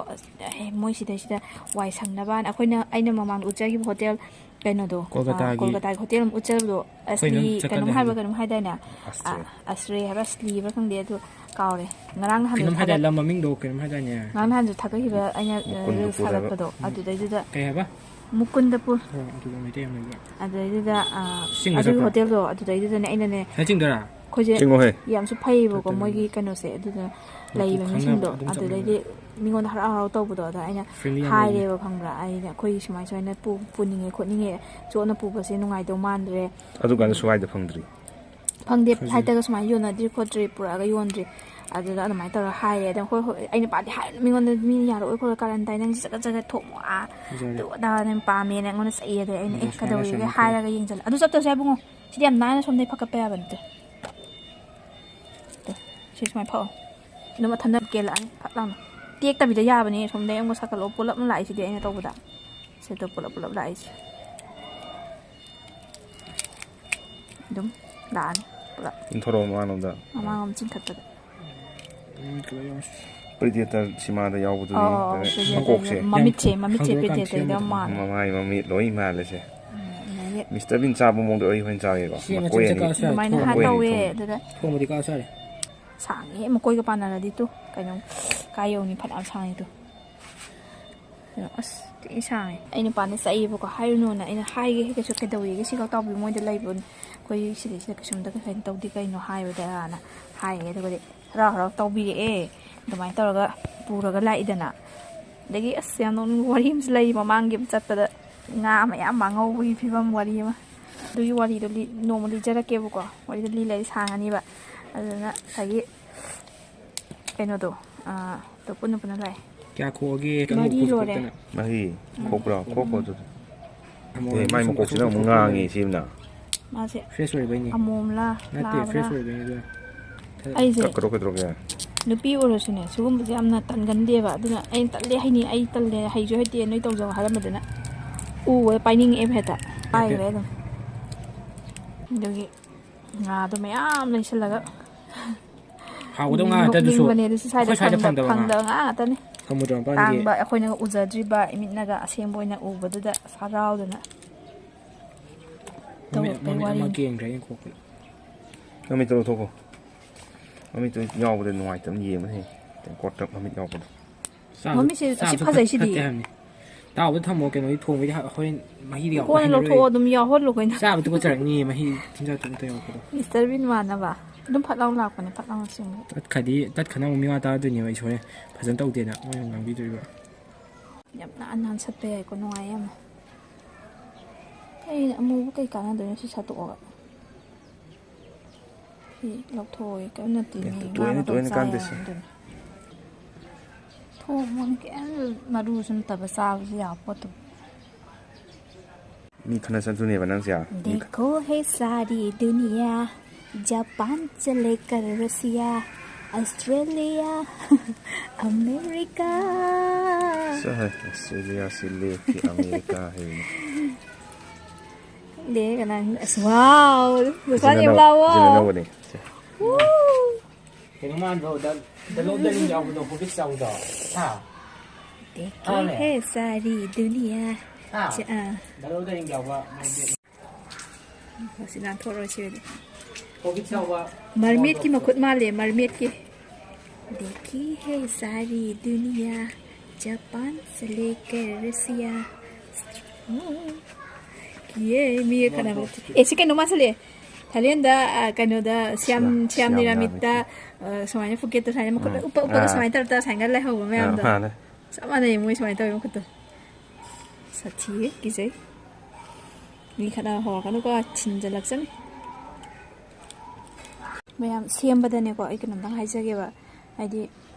ꯑꯦ, ꯃꯣꯏ ꯁꯤꯗꯩꯁꯤꯗ ꯋꯥꯏ ꯁꯪꯅꯕꯅ ꯑꯩꯈꯣꯏꯅ, ꯑꯩꯅ ꯃꯃꯥꯡꯗ ꯎꯠꯆꯈꯤꯕ ꯍꯣꯇꯦꯜ ꯀꯩꯅꯣꯗꯣ, ꯑ, ꯀꯣꯜꯀꯇꯥꯒꯤ꯫ ꯀꯣꯜꯀꯇꯥꯒꯤ ꯍꯣꯇꯦꯜ ꯑꯃ ꯎꯠꯆꯕꯗꯣ, ꯑꯩꯈꯣꯏ ꯅꯪ ꯑꯁꯂꯤ ꯆꯠꯀꯅꯤ ꯀꯩꯅꯣꯝ ꯍꯥꯏꯕ ꯍꯥꯏꯕꯗꯣ꯫ ꯀꯩꯅꯣꯝ ꯍꯥꯏꯗꯥꯏꯅꯦ? ꯑꯁꯂꯤ꯫ ꯑ, ꯑꯁꯂꯤ ꯍꯥꯏꯕ ꯑꯁꯂꯤ ꯍꯥꯏꯕ ꯈꯪꯗꯦ꯫ ꯑꯗꯨ ꯀꯥꯎꯔꯦ꯫ ꯉꯔꯥꯡ ꯅꯍꯥꯟ ꯀꯩꯅꯣꯝ ꯍꯥꯏꯗꯥꯏ, ꯊꯥꯒꯠ- ꯂꯝ ꯃꯃꯤꯡꯗꯣ ꯀꯩꯅꯣꯝ ꯍꯥꯏꯗꯥꯏꯅꯦ꯫ ꯉꯔꯥꯡ ꯅꯍꯥꯟꯁꯨ ꯊꯥꯒꯠꯈꯤꯕ ꯑꯩꯅ, ꯑ, ꯃꯨꯀꯨꯟꯗ ꯔꯤꯜꯁ ꯄꯨꯔꯒ꯫ ꯊꯥꯒꯠꯄꯗꯣ, ꯑꯗꯨꯗꯩꯗꯨꯗ ꯀꯩ ꯍꯥꯏꯕ? ꯃꯨꯀꯨꯟꯗꯄꯨꯔ꯫ ꯑꯣ, ꯑꯗꯨꯗ ꯃꯩꯇꯩ ꯌꯥꯝ ꯂꯩꯕ꯫ ꯑꯗꯨꯗꯩꯗꯨꯗ, ꯑ, ꯆꯤꯡ ꯑꯗꯨꯒꯤ ꯆꯠꯄ꯭ꯔꯣ? ꯍꯣꯇꯦꯜꯗꯣ ꯑꯗꯨꯗꯩꯗꯨꯗꯅꯦ ꯑꯩꯅꯅꯦ ꯅꯪ ꯆꯤꯡꯗꯔꯥ? ꯑꯩꯈꯣꯏꯁꯦ ꯆꯤꯡꯉꯣꯍꯦ꯫ ꯌꯥꯝꯁꯨ ꯐꯩꯌꯦꯕꯀꯣ ꯆꯠꯇꯣꯏꯅꯦ꯫ ꯃꯣꯏꯒꯤ ꯀꯩꯅꯣꯁꯦ꯫ ꯑꯗꯨꯗ ꯃꯄꯨ ꯂꯩꯕ ꯈꯪꯅꯕ ꯃꯤꯁꯤꯡꯗꯣ ꯑꯗꯨꯝ ꯑꯗꯨꯗꯩꯗꯤ ꯆꯠꯃꯤꯟꯅꯕ꯫ ꯃꯤꯉꯣꯟꯗ ꯍꯔꯥꯎ ꯍꯔꯥꯎ ꯇꯧꯕꯗꯣ, ꯑꯗ ꯑꯩꯅ Friendly ꯌꯥꯝ ꯍꯥꯏꯔꯦꯕ, ꯈꯪꯕ꯭ꯔꯥ? ꯑꯩꯅ ꯑꯩꯈꯣꯏ ꯁꯨꯃꯥꯏ ꯁꯨꯃꯥꯏꯅ ꯄꯨ-, ꯄꯨꯅꯤꯡꯉꯦ ꯈꯣꯠꯅꯤꯡꯉꯦ, ꯆꯣꯠꯅ ꯄꯨꯕꯁꯦ ꯅꯨꯡꯉꯥꯏꯗꯧ ꯃꯥꯟꯗ꯭ꯔꯦ꯫ ꯑꯗꯨꯀꯥꯟꯗ ꯁ꯭ꯋꯥꯏꯗ ꯐꯪꯗ꯭ꯔꯤ꯫ ꯐꯪꯗꯦ, ꯐꯖꯩ꯫ ꯐ꯭ꯂꯥꯏꯠꯇꯒ ꯁꯨꯃꯥꯏꯅ ꯌꯣꯟꯅꯗ꯭ꯔꯤ ꯈꯣꯠꯇ꯭ꯔꯤ, ꯄꯨꯔꯛꯑꯒ ꯌꯣꯟꯗ꯭ꯔꯤ꯫ ꯑꯗꯨꯗ ꯑꯗꯨꯃꯥꯏꯅ ꯇꯧꯔꯒ ꯍꯥꯏꯔꯦ꯫ ꯑꯗ ꯑꯩꯈꯣꯏ, ꯍꯣꯏ, ꯑꯩ ꯅꯨꯄꯥꯗꯤ ꯍꯥꯏꯔꯦ, ꯃꯤꯉꯣꯟꯗ ꯃꯤꯅ ꯌꯥꯔꯛꯑꯣꯏ ꯈꯣꯠꯂꯣꯏ ꯀꯥꯔꯟ ꯇꯥꯏ, ꯅꯪ ꯆꯠꯀ ꯆꯠꯀ ꯊꯣꯛꯃꯣ, ꯑꯥ, ꯐꯖꯔꯦ꯫ ꯑꯗꯨ ꯑꯗꯥ ꯅꯪ ꯄꯥꯝꯃꯦꯅ ꯑꯩꯉꯣꯟꯗ ꯆꯩꯌꯦ꯫ ꯑꯗꯩ ꯑꯩꯅ, "ꯑꯦ, ꯃꯁꯥꯅ ꯀꯩꯗꯧꯋꯦꯒꯦ?" ꯁꯦꯝꯃꯛꯄ꯫ ꯍꯥꯏꯔꯒ ꯌꯦꯡꯁꯤꯜꯂꯦ꯫ ꯑꯗꯨ ꯆꯠꯇ꯭ꯔꯁꯨ ꯌꯥꯏ ꯏꯕꯨꯡꯉꯣ, ꯁꯤꯗꯤ ꯌꯥꯝ ꯅꯥꯟꯅ ꯁꯣꯝꯗꯩ ꯐꯀꯠꯄ ꯌꯥꯕ ꯅꯠꯇꯦ꯫ ꯇꯨ, ꯁꯤ ꯁꯨꯃꯥꯏꯅ ꯐꯛꯑꯣ꯫ ꯑꯗꯨꯝ ꯃꯊꯟꯇ ꯀꯦꯜꯂꯛꯑꯅꯤ ꯐꯠ ꯂꯥꯎꯅ꯫ ꯇꯦꯛꯇꯕꯤꯗ ꯌꯥꯕꯅꯦ, ꯁꯣꯝꯗꯩ ꯑꯃꯨꯛ ꯁꯥꯀꯠꯂꯛꯑꯣ꯫ ꯄꯨꯂꯞꯅ ꯂꯥꯛꯏꯁꯤꯗꯤ ꯑꯩꯅ ꯇꯧꯕꯗ꯫ ꯁꯤꯗ ꯄꯨꯂꯞ ꯄꯨꯂꯞ ꯂꯥꯛꯏꯁꯦ꯫ ꯑꯗꯨꯝ ꯂꯥꯛꯑꯅꯤ ꯄꯨꯂꯞ꯫ ꯏꯟꯊꯣꯔꯛꯑꯣ ꯃꯃꯥꯡꯂꯣꯝꯗ꯫ ꯃꯃꯥꯡꯂꯣꯝ ꯆꯤꯡꯈꯠꯄꯗ꯫ ꯄ꯭ꯔꯤꯗꯦꯇꯔ ꯁꯤꯃꯥꯗ ꯌꯥꯎꯕꯗꯨꯅꯤ꯫ ꯑꯣ, ꯑꯗꯨꯅ Predator ꯃꯀꯣꯛꯁꯦ꯫ ꯃꯃꯤꯠꯁꯦ, ꯃꯃꯤꯠꯁꯦ ꯈꯪꯗꯣꯛꯑꯀꯥꯟꯗ Predator ꯒꯤꯗꯣ ꯁꯦꯝꯕꯗꯣ꯫ ꯃꯥꯜꯂꯦ꯫ ꯃꯃꯥꯏ ꯃꯃꯤꯠ ꯂꯣꯏ ꯃꯥꯜꯂꯦꯁꯦ꯫ ꯎꯝ, ꯑꯗꯒꯤ ꯃꯤꯁꯇꯔ ꯕꯤꯟ ꯆꯥꯕ ꯃꯑꯣꯡꯗ ꯑꯣꯏ ꯍꯣꯏꯅ ꯆꯥꯒꯦꯀꯣ꯫ ꯁꯤ ꯑꯃ ꯃꯀꯣꯏ ꯆꯠꯁꯦ ꯑꯅꯤ꯫ ꯀꯥꯎꯁꯦ꯫ ꯑꯗꯨꯃꯥꯏꯅ ꯊꯣꯡ ꯍꯥꯏ ꯃꯀꯣꯏ ꯑꯅꯤ ꯇꯧꯋꯦ꯫ ꯊꯣꯡ꯫ ꯑꯗꯨꯗ ꯊꯣꯡꯕꯗꯤ ꯀꯥꯎ ꯆꯥꯔꯦ꯫ ꯁꯥꯡꯉꯦ, ꯃꯀꯣꯏꯒ ꯄꯥꯟꯅꯔꯗꯤ ꯇꯨ ꯀꯩꯅꯣ ꯀꯥꯏ ꯌꯧꯅꯤ, ꯐꯅꯌꯥꯝ ꯁꯥꯡꯉꯤ ꯇꯨ꯫ ꯀꯩꯅꯣ, ꯑꯁ ꯊꯤ ꯁꯥꯡꯉꯦ꯫ ꯑꯩ ꯅꯨꯄꯥꯅ ꯆꯩꯌꯦꯕꯀꯣ, ꯍꯥꯏꯔꯨꯅꯨꯅ꯫ ꯑꯩꯅ ꯍꯥꯏꯒꯦ, ꯀꯩꯁꯨ ꯀꯩꯗꯧꯋꯦꯒꯦ, ꯁꯤꯈꯛ ꯇꯧꯕꯤꯌꯨ, ꯃꯣꯏꯗ ꯂꯩꯕ ꯑꯩꯈꯣꯏ ꯁꯤꯗꯩꯁꯤꯗ ꯀꯩꯁꯨꯝꯇ ꯀꯩꯅꯣ ꯇꯧꯗꯦ, ꯀꯩꯅꯣ ꯍꯥꯏꯕꯗꯅ ꯍꯥꯏꯌꯦ꯫ ꯑꯗꯨꯒꯗꯤ ꯍꯔꯥꯎ ꯍꯔꯥꯎ ꯇꯧꯕꯤꯔꯛꯑꯦ꯫ ꯑꯗꯨꯃꯥꯏꯅ ꯇꯧꯔꯒ ꯄꯨꯔꯒ ꯂꯥꯛꯏꯗꯅ꯫ ꯑꯗꯒꯤ ꯑꯁ ꯌꯥꯝ ꯅꯣꯛꯅꯤꯡꯕ ꯋꯥꯔꯤ ꯑꯃꯁꯨ ꯂꯩ, ꯃꯃꯥꯡꯒꯤ ꯑꯃ ꯆꯠꯄꯗ ꯉꯥ ꯃꯌꯥꯝ ꯃꯥꯡꯍꯧꯕꯒꯤ ꯐꯤꯕꯝ ꯋꯥꯔꯤ ꯑꯃ꯫ ꯑꯗꯨꯒꯤ ꯋꯥꯔꯤꯗꯣ ꯂꯤ-, ꯅꯣꯡꯃ ꯂꯤꯖꯔꯛꯀꯦꯕꯀꯣ꯫ ꯋꯥꯔꯤꯗꯣ ꯂꯤꯔꯗꯤ ꯁꯥꯡꯉꯅꯤꯕ꯫ ꯑꯗꯨꯅ ꯉꯁꯥꯏꯒꯤ ꯀꯩꯅꯣꯗꯣ, ꯑꯥ, ꯑꯗꯣ ꯄꯨꯟꯅ ꯄꯨꯟꯅ ꯂꯥꯛꯑꯦ꯫ ꯀꯌꯥ ꯈꯣꯛꯑꯒꯦ? ꯃꯔꯤ ꯑꯃꯨꯛ ꯂꯣꯏꯔꯦ꯫ ꯈꯣꯛꯇꯅ꯫ ꯃꯍꯤ ꯈꯣꯛꯄ꯭ꯔꯥ? ꯈꯣꯛꯄ ꯑꯗꯨꯗꯤ꯫ ꯑꯃꯣꯝ ꯑꯦ, ꯃꯥꯏ ꯁꯨꯝ ꯃꯀꯣꯛꯁꯤꯅ ꯑꯃꯨꯛ ꯈꯣꯛꯄ ꯉꯥꯡꯉꯦ ꯂꯩ꯫ ꯁꯤꯝꯅ꯫ ꯃꯥꯁꯦ Fresh ꯑꯣꯏꯕꯩꯅꯤ꯫ ꯑꯃꯣꯝꯂꯥ, ꯅꯠꯇꯦ, ꯂꯥꯕ꯭ꯔꯥ? Fresh ꯑꯣꯏꯕꯩꯅꯤ ꯑꯗꯨꯅ꯫ ꯑꯩꯁꯦ ꯀꯛꯀꯗ꯭ꯔꯣ ꯀꯩꯗꯧꯔꯒꯦ? ꯅꯨꯄꯤ ꯑꯣꯏꯔꯁꯨꯅꯦ, ꯁꯤꯒꯨꯝꯕꯁꯦ ꯌꯥꯝꯅ ꯇꯟꯒꯟꯗꯦꯕ꯫ ꯑꯗꯨꯅ ꯑꯩꯅ "ꯇꯜꯂꯦ, ꯍꯩꯅꯤ, ꯑꯩ ꯇꯜꯂꯦ, ꯍꯩꯁꯨ ꯍꯩꯇꯦ, ꯅꯣꯏ ꯇꯧꯖꯧ" ꯍꯥꯏꯔꯝꯕꯗꯨꯅ ꯎꯕꯗ ꯄꯥꯏꯅꯤꯡꯉꯛꯑꯦꯕ ꯍꯦꯛꯇ꯫ ꯄꯥꯏꯈ꯭ꯔꯦ ꯑꯗꯨꯝ꯫ ꯑꯗꯨꯒꯤ ꯉꯥꯗꯣ ꯃꯌꯥꯝ ꯂꯩꯁꯜꯂꯒ ꯍꯥꯎꯒꯗꯧ ꯉꯥ ꯉꯥꯛꯇ ꯑꯗꯨꯁꯨ꯫ ꯅꯣꯛꯅꯤꯡꯕꯅꯦ꯫ ꯑꯗꯨꯁꯨ ꯁ꯭ꯋꯥꯏꯗ ꯑꯩꯈꯣꯏ ꯁ꯭ꯋꯥꯏꯗ ꯐꯪꯗ-, ꯐꯪꯗꯕ ꯉꯥ꯫ ꯐꯪꯗꯕ ꯉꯥ ꯉꯥꯛꯇꯅꯤ꯫ ꯁꯃꯨꯗ꯭ꯔ ꯃꯄꯥꯟꯒꯤ꯫ ꯇꯥꯡꯕ, ꯑꯩꯈꯣꯏꯅ ꯎꯖꯗ꯭ꯔꯤꯕ, ꯏꯃꯤꯠꯅꯒ ꯑꯁꯦꯡꯕ ꯑꯣꯏꯅ ꯎꯕꯗꯨꯗ ꯍꯔꯥꯎꯗꯅ ꯃꯃꯤꯠ, ꯇꯧꯔꯛꯄꯩ ꯃꯃꯤꯠ ꯑꯃ ꯋꯥꯔꯤꯅꯤ꯫ ꯀꯦꯟꯈ꯭ꯔꯦ, ꯑꯩꯅ ꯈꯣꯛꯄꯗ꯫ ꯃꯃꯤꯠꯇꯣ ꯂꯧꯊꯣꯛꯈꯣ꯫ ꯃꯃꯤꯠꯇꯣ ꯌꯥꯎꯕꯗ ꯅꯨꯡꯉꯥꯏꯇꯕꯅ ꯌꯦꯡꯕꯗ ꯍꯦꯟꯅ꯫ ꯇꯦꯡꯀꯣꯠꯇ ꯃꯃꯤꯠ ꯌꯥꯎꯕꯗꯣ꯫ ꯆꯥꯕ-, ꯃꯃꯤꯠꯁꯦ ꯑꯁꯤ ꯆꯥꯕꯁꯨ ꯐꯖꯩ ꯐꯠ-, ꯁꯤꯗꯤ꯫ ꯐꯠꯇꯦ ꯍꯥꯏꯕꯅꯤ꯫ ꯇꯥꯎꯕꯗ ꯊꯝꯃꯣ, ꯀꯩꯅꯣꯗꯤ ꯊꯣꯡꯕꯩꯗꯤ ꯍ-, ꯍꯣꯔꯦꯟ ꯃꯍꯤꯗꯤ ꯌꯥꯎ-, ꯀꯣꯟꯅ ꯍꯩꯅꯔꯣꯏ꯫ ꯂꯧꯊꯣꯛꯑꯣ, ꯑꯗꯨꯝ ꯌꯥꯎꯍꯜꯂꯣ ꯀꯩꯅꯣ꯫ ꯆꯥꯕ ꯇꯨꯀꯠꯆꯔꯛꯅꯤ, ꯃꯍꯤ ꯆꯤꯟꯖꯥꯛꯇꯨ ꯑꯝꯇ ꯌꯥꯎꯔꯛꯄꯗꯣ꯫ ꯃꯤꯁꯇꯔ ꯕꯤꯟ ꯃꯥꯟꯅꯕ꯫ ꯑꯗꯨꯝ ꯐꯠ ꯂꯥꯎ ꯂꯥꯛꯄꯅꯦ, ꯐꯠ ꯂꯥꯎꯅ ꯆꯤꯡꯕ꯫ ꯇꯠꯈ꯭ꯔꯗꯤ, ꯇꯠꯈ꯭ꯔꯅ ꯑꯃꯨꯛ ꯃꯤꯋꯥ ꯇꯥꯗꯣꯏꯅꯦꯕ ꯑꯩꯁꯨ ꯍꯣꯔꯦꯟ꯫ ꯐꯖꯅ ꯇꯧꯗꯦꯅ ꯃꯣꯏꯅ ꯉꯥꯡꯕꯤꯗꯣꯔꯤꯕ꯫ ꯌꯥꯝ ꯅꯥꯟ ꯅꯥꯟ ꯁꯠꯄ ꯌꯥꯏꯀꯣ, ꯅꯨꯡꯉꯥꯏ ꯌꯥꯝꯅ꯫ ꯑꯩ ꯑꯃꯨꯕ ꯀꯩ ꯀꯥꯟꯅꯗꯣꯏꯅꯣ ꯁꯤ ꯁꯠꯇꯣꯛꯑꯒ? ꯁꯤ ꯂꯧꯊꯣꯛꯑꯣꯏ, ꯀꯔꯤꯝ ꯅꯠꯇꯦ, ꯃꯤ ꯇꯣꯏꯅ ꯉꯥ ꯃꯇꯣꯟ ꯇꯣꯏꯅ ꯆꯥ ꯀꯥꯟꯗꯦꯁꯦ꯫ ꯌꯥꯏ ꯑꯗꯨꯅꯤ꯫ ꯊꯣꯡꯕꯅꯤ ꯀꯩꯝ ꯃꯔꯨꯁꯨ ꯅꯠꯇꯕ ꯆꯥꯕꯁꯨ ꯌꯥꯕ ꯄꯣꯠꯇꯨ꯫ ꯃꯤ ꯈꯠꯅ ꯆꯠꯇꯣꯏꯅꯦꯕ ꯅꯪꯁꯦ꯫ ꯃꯤ ꯈꯠ- देखो है सारी दुनिया, जापान से लेकर रसिया, ऑस्ट्रेलिया, अमेरिका। ꯁꯦ ꯍꯥꯏ, ꯑꯣꯁꯇ꯭ꯔꯦꯂꯤꯌꯥ, ꯁꯤꯂꯦ, ꯑꯃꯦꯔꯤꯀꯥ ꯍꯥꯏꯕꯅꯤ꯫ ꯗꯦ ꯀꯅꯥ? ꯑꯁ, ꯋꯥꯎ! ꯏꯆꯤꯟ ꯅꯨꯄꯥꯅ ꯌꯥꯝ ꯏꯅꯥꯎ, ꯂꯥꯎꯋꯣ꯫ ꯏꯆꯤꯟ ꯏꯅꯥꯎꯕꯅꯦ꯫ ꯁꯦ꯫ ꯋꯨ! ꯀꯩꯅꯣ ꯃꯥꯟꯗ꯭ꯔꯣ? The, the Lord of the Rings ꯌꯥꯎꯕꯗꯣ, Hobbit ꯌꯥꯎꯕꯗꯣ? ꯍꯥ? देखो ꯃꯥꯅꯦ꯫ है सारी दुनिया꯫ ꯍꯥ? ꯆ-, ꯑꯥ꯫ The Lord of the Rings ꯌꯥꯎꯕ movie꯫ ꯁꯤ ꯅꯥꯟꯊꯣꯛꯑꯔꯣꯏ ꯁꯤ ꯑꯣꯏꯗꯤ꯫ Hobbit ꯌꯥꯎꯕ ꯃꯔꯃꯦꯠꯀꯤ ꯃꯈꯨꯠ ꯃꯥꯜꯂꯦ, ꯃꯔꯃꯦꯠꯀꯤ꯫ देखी है सारी दुनिया, जापान से लेकर रसिया। ꯀꯤꯌꯦ, ꯃꯤꯒ ꯈꯠꯅꯕ꯫ ꯑꯦ, ꯁꯤ ꯀꯩꯅꯣ ꯃꯥꯟꯁꯜꯂꯛꯑꯦ꯫ ꯊꯥꯏꯂꯦꯟꯗ, ꯑ, ꯀꯩꯅꯣꯗ, ꯁꯤꯌꯥꯝ, ꯁꯤꯌꯥꯝ, ꯁꯤꯌꯥꯝ ꯁꯤꯌꯥꯝ ꯅꯤꯔꯥꯃꯤꯠꯇ, ꯅꯤꯔꯥꯃꯤꯠꯇ꯫ ꯑ, ꯁꯨꯃꯥꯏꯅ ꯄꯨꯀꯦꯠꯇ ꯁꯨꯃꯥꯏꯅ ꯃꯈꯨꯠ ꯑꯥ꯫ ꯎꯞꯄ ꯎꯞꯄꯒ ꯑꯥ꯫ ꯁꯨꯃꯥꯏꯅ ꯇꯧꯔ ꯇꯧꯔ ꯁꯨꯃꯥꯏꯅ ꯂꯩꯍꯧꯕ ꯑꯥ, ꯃꯌꯥꯝꯗꯣ꯫ ꯃꯥꯅꯦ꯫ ꯆꯞ ꯃꯥꯟꯅꯩ ꯃꯣꯏ ꯁꯨꯃꯥꯏꯅ ꯇꯧꯋꯤ ꯃꯈꯨꯠꯇꯣ꯫ ꯁꯥꯊꯤꯌꯦ, ꯀꯤꯖꯩ꯫ ꯃꯤ ꯈꯠꯅꯕ ꯍꯧꯔꯛꯀꯅꯨꯀꯣ, ꯊꯤꯟꯖꯜꯂꯛꯆꯅꯤ꯫ ꯃꯌꯥꯝ ꯁꯦꯝꯕꯗꯅꯦꯀꯣ, ꯑꯩ ꯀꯩꯅꯣꯝꯇꯪ ꯍꯥꯏꯖꯒꯦꯕ꯫ ꯍꯥꯏꯗꯤ,